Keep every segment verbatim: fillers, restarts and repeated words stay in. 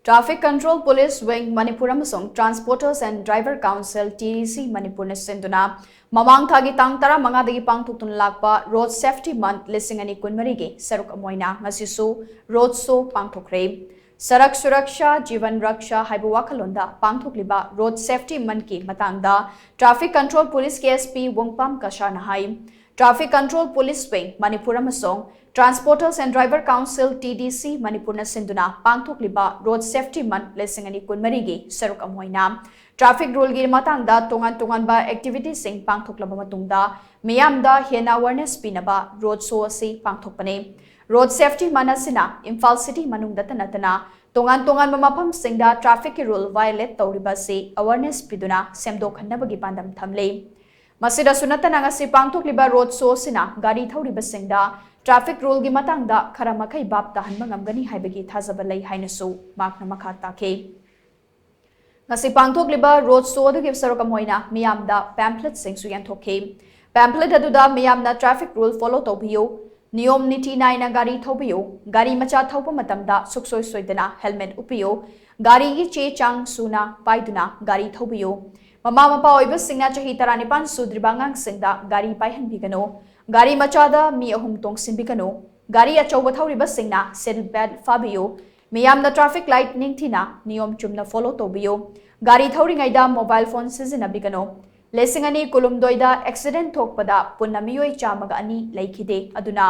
Traffic Control Police Wing Manipur ꯑꯃꯁꯨꯡ Transporters and Driver Council, T D C, ꯃꯅꯤꯄꯨꯔꯅ ꯁꯤꯟꯗꯨꯅ ꯃꯃꯥꯡ ꯊꯥꯒꯤ ꯇꯥꯡ ꯇꯔꯥꯃꯉꯥꯗꯒꯤ ꯄꯥꯡꯊꯣꯛꯇꯨꯅ ꯂꯥꯛꯄ Road Safety Month ꯂꯤꯁꯤꯡ ꯑꯅꯤ ꯀꯨꯟꯃꯔꯤꯒꯤ ꯁꯔꯨꯛ ꯑꯃ ꯑꯣꯏꯅ ꯉꯁꯤꯁꯨ road show ꯄꯥꯡꯊꯣꯛꯈ꯭ꯔꯦ꯫ ꯁꯔꯛ ꯁꯨꯔꯛꯁꯥ ꯖꯤꯕꯟ ꯔꯛꯁꯥ ꯍꯥꯏꯕ ꯋꯥꯈꯜꯂꯣꯟꯗ ꯄꯥꯡꯊꯣꯛꯂꯤꯕ Road Safety Monthꯀꯤ ꯃꯇꯥꯡꯗ Traffic Control Policeꯀꯤ S P ꯋꯣꯡꯄꯥꯝ ꯀꯁꯥꯔꯅ ꯍꯥꯏ꯫ Traffic Control Police Wing Manipur ꯑꯃꯁꯨꯡ Transporters and Driver Council, T D C, ꯃꯅꯤꯄꯨꯔꯅ ꯁꯤꯟꯗꯨꯅ ꯄꯥꯡꯊꯣꯛꯂꯤꯕ Road Safety Month ꯂꯤꯁꯤꯡ ꯑꯅꯤ ꯀꯨꯟꯃꯔꯤꯒꯤ ꯁꯔꯨꯛ ꯑꯃ ꯑꯣꯏꯅ traffic ruleꯒꯤ ꯃꯇꯥꯡꯗ ꯇꯣꯉꯥꯟ ꯇꯣꯉꯥꯟꯕ activityꯁꯤꯡ ꯄꯥꯡꯊꯣꯛꯂꯕ ꯃꯇꯨꯡꯗ ꯃꯤꯌꯥꯝꯗ ꯍꯦꯟꯅ awareness ꯄꯤꯅꯕ road show ꯑꯁꯤ ꯄꯥꯡꯊꯣꯛꯄꯅꯤ꯫ Road Safety Month ꯑꯁꯤꯅ ꯏꯝꯐꯥꯜ city ꯃꯅꯨꯡꯗꯇ ꯅꯠꯇꯅ ꯇꯣꯉꯥꯟ ꯇꯣꯉꯥꯟꯕ ꯃꯐꯝꯁꯤꯡꯗ trafficꯀꯤ rule violate ꯇꯧꯔꯤꯕ ꯑꯁꯤ awareness ꯄꯤꯗꯨꯅ ꯁꯦꯝꯗꯣꯛꯍꯟꯅꯕꯒꯤ ꯄꯥꯟꯗꯝ ꯊꯝꯂꯤ꯫ ꯃꯁꯤꯗꯁꯨ ꯅꯠꯇꯅ ꯉꯁꯤ ꯄꯥꯡꯊꯣꯛꯂꯤꯕ road show ꯑꯁꯤꯅ ꯒꯥꯔꯤ ꯊꯧꯔꯤꯕꯁꯤꯡꯗ traffic ruleꯒꯤ ꯃꯇꯥꯡꯗ ꯈꯔ ꯃꯈꯩ ꯚꯥꯞ ꯇꯥꯍꯟꯕ ꯉꯝꯒꯅꯤ ꯍꯥꯏꯕꯒꯤ ꯊꯥꯖꯕ ꯂꯩ ꯍꯥꯏꯅꯁꯨ ꯃꯍꯥꯛꯅ ꯃꯈꯥ ꯇꯥꯈꯤ꯫ ꯉꯁꯤ ꯄꯥꯡꯊꯣꯛꯂꯤꯕ road show ꯑꯗꯨꯒꯤ ꯁꯔꯨꯛ ꯑꯃ ꯑꯣꯏꯅ ꯃꯤꯌꯥꯝꯗ pamphletsꯁꯤꯡꯁꯨ ꯌꯦꯟꯊꯣꯛꯈꯤ꯫ Pamphlet ꯑꯗꯨꯗ ꯃꯤꯌꯥꯝꯅ traffic rule follow ꯇꯧꯕꯤꯌꯨ, ꯅꯤꯌꯣꯝ ꯅꯤꯇꯤ ꯅꯥꯏꯅ ꯒꯥꯔꯤ ꯊꯧꯕꯤꯌꯨ, ꯒꯥꯔꯤ ꯃꯆꯥ ꯊꯧꯕ ꯃꯇꯝꯗ ꯁꯨꯡꯁꯣꯏ ꯁꯣꯏꯗꯅ helmet ꯎꯞꯄꯤꯌꯨ, ꯒꯥꯔꯤꯒꯤ ꯆꯦ ꯆꯥꯡ ꯁꯨꯅ ꯄꯥꯏꯗꯨꯅ ꯒꯥꯔꯤ ꯊꯧꯕꯤꯌꯨ, ꯃꯃꯥ ꯃꯄꯥ ꯑꯣꯏꯕꯁꯤꯡꯅ ꯆꯍꯤ ꯇꯔꯥꯅꯤꯄꯥꯟ ꯁꯨꯗ꯭ꯔꯤꯕ ꯑꯉꯥꯡꯁꯤꯡꯗ ꯒꯥꯔꯤ ꯄꯥꯏꯍꯟꯕꯤꯒꯅꯨ, ꯒꯥꯔꯤ ꯃꯆꯥꯗ ꯃꯤ ꯑꯍꯨꯝ ꯇꯣꯡꯁꯤꯟꯕꯤꯒꯅꯨ, ꯒꯥꯔꯤ ꯑꯆꯧꯕ ꯊꯧꯔꯤꯕꯁꯤꯡꯅ seat belt ꯐꯥꯕꯤꯌꯨ, ꯃꯤꯌꯥꯝꯅ traffic light ꯅꯤꯡꯊꯤꯅ ꯅꯤꯌꯣꯝ ꯆꯨꯝꯅ follow ꯇꯧꯕꯤꯌꯨ, ꯒꯥꯔꯤ ꯊꯧꯔꯤꯉꯩꯗ mobile phone ꯁꯤꯖꯤꯟꯅꯕꯤꯒꯅꯨ꯫ ꯂꯤꯁꯤꯡ ꯑꯅꯤ ꯀꯨꯟꯍꯨꯝꯗꯣꯏꯗ accident ꯊꯣꯛꯄꯗ ꯄꯨꯟꯅ ꯃꯤꯑꯣꯏ ꯆꯥꯝꯃꯒ ꯑꯅꯤ ꯂꯩꯈꯤꯗꯦ꯫ ꯑꯗꯨꯅ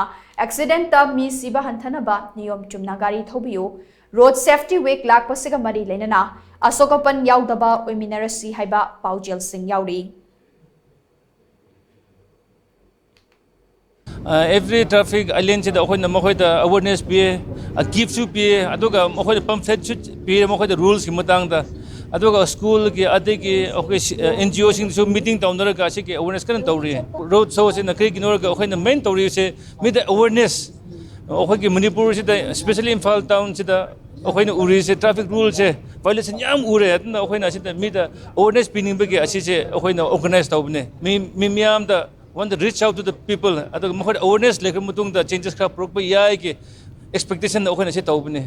accidentꯇ ꯃꯤ ꯁꯤꯕ ꯍꯟꯊꯅꯕ ꯅꯤꯌꯣꯝ ꯆꯨꯝꯅ ꯒꯥꯔꯤ ꯊꯧꯕꯤꯌꯨ꯫ Road Safety Week ꯂꯥꯛꯄꯁꯤꯒ ꯃꯔꯤ ꯂꯩꯅꯅ ꯑꯁꯣꯛ ꯑꯄꯟ ꯌꯥꯎꯗꯕ ꯑꯣꯏꯃꯤꯟꯅꯔꯁꯤ ꯍꯥꯏꯕ ꯄꯥꯎꯖꯦꯜꯁꯤꯡ ꯌꯥꯎꯔꯤ꯫ ꯑꯦꯚ꯭ꯔꯤ ꯇ꯭ꯔꯥꯐꯤꯛ ꯑꯥꯏꯂꯦꯟꯁꯤꯗ ꯑꯩꯈꯣꯏꯅ ꯃꯈꯣꯏꯗ ꯑꯋꯦꯔꯅꯦꯁ ꯄꯤꯌꯦ, ꯒꯤꯐꯁꯨ ꯄꯤꯌꯦ, ꯑꯗꯨꯒ ꯃꯈꯣꯏꯗ ꯄꯝꯐ꯭ꯂꯦꯠꯁꯨ ꯄꯤꯌꯦ ꯃꯈꯣꯏꯗ ꯔꯨꯜꯁꯀꯤ ꯃꯇꯥꯡꯗ꯫ ꯑꯗꯨꯒ ꯁ꯭ꯀꯨꯜꯒꯤ ꯑꯗꯒꯤ ꯑꯩꯈꯣꯏ ꯑꯦꯟ ꯖꯤ ꯑꯣꯁꯤꯡꯗꯁꯨ ꯃꯤꯇꯤꯡ ꯇꯧꯅꯔꯒ ꯑꯁꯤꯒꯤ ꯑꯋꯦꯔꯅꯦꯁ ꯀꯟꯅ ꯇꯧꯔꯤ꯫ ꯔꯣꯗ ꯁꯣꯁꯤꯅ ꯀꯔꯤꯒꯤꯅꯣ ꯍꯥꯏꯔꯒ ꯑꯩꯈꯣꯏꯅ ꯃꯦꯟ ꯇꯧꯔꯤꯁꯦ ꯃꯤꯗ ꯑꯋꯦꯔꯅꯦꯁ꯫ ꯑꯩꯈꯣꯏꯒꯤ ꯃꯅꯤꯄꯨꯔꯁꯤꯗ, especially ꯏꯝꯐꯥꯜ ꯇꯥꯎꯟꯁꯤꯗ ꯑꯩꯈꯣꯏꯅ ꯎꯔꯤꯁꯦ ꯇ꯭ꯔꯥꯐꯤꯛ ꯔꯨꯜꯁꯦ violation ꯌꯥꯝ ꯎꯔꯦ꯫ ꯑꯗꯨꯅ ꯑꯩꯈꯣꯏꯅ ꯑꯁꯤꯗ ꯃꯤꯗ ꯑꯋꯦꯔꯅꯦꯁ ꯄꯤꯅꯤꯡꯕꯒꯤ ꯑꯁꯤꯁꯦ ꯑꯩꯈꯣꯏꯅ ꯑꯣꯔꯒꯅꯥꯏꯖ ꯇꯧꯕꯅꯦ꯫ ꯃꯤ ꯃꯤ ꯃꯤꯌꯥꯝꯗ want to reach out to the people, ꯑꯗꯨꯒ ꯃꯈꯣꯏꯗ ꯑꯋꯦꯔꯅꯦꯁ ꯂꯩꯈ꯭ꯔ ꯃꯇꯨꯡꯗ ꯆꯦꯟꯖꯦꯁ ꯈꯔ ꯄꯨꯔꯛꯄ ꯌꯥꯏꯒꯤ ꯑꯦꯛꯁꯄꯦꯛꯇꯦꯁꯟꯗ ꯑꯩꯈꯣꯏꯅ ꯁꯤ ꯇꯧꯕꯅꯦ꯫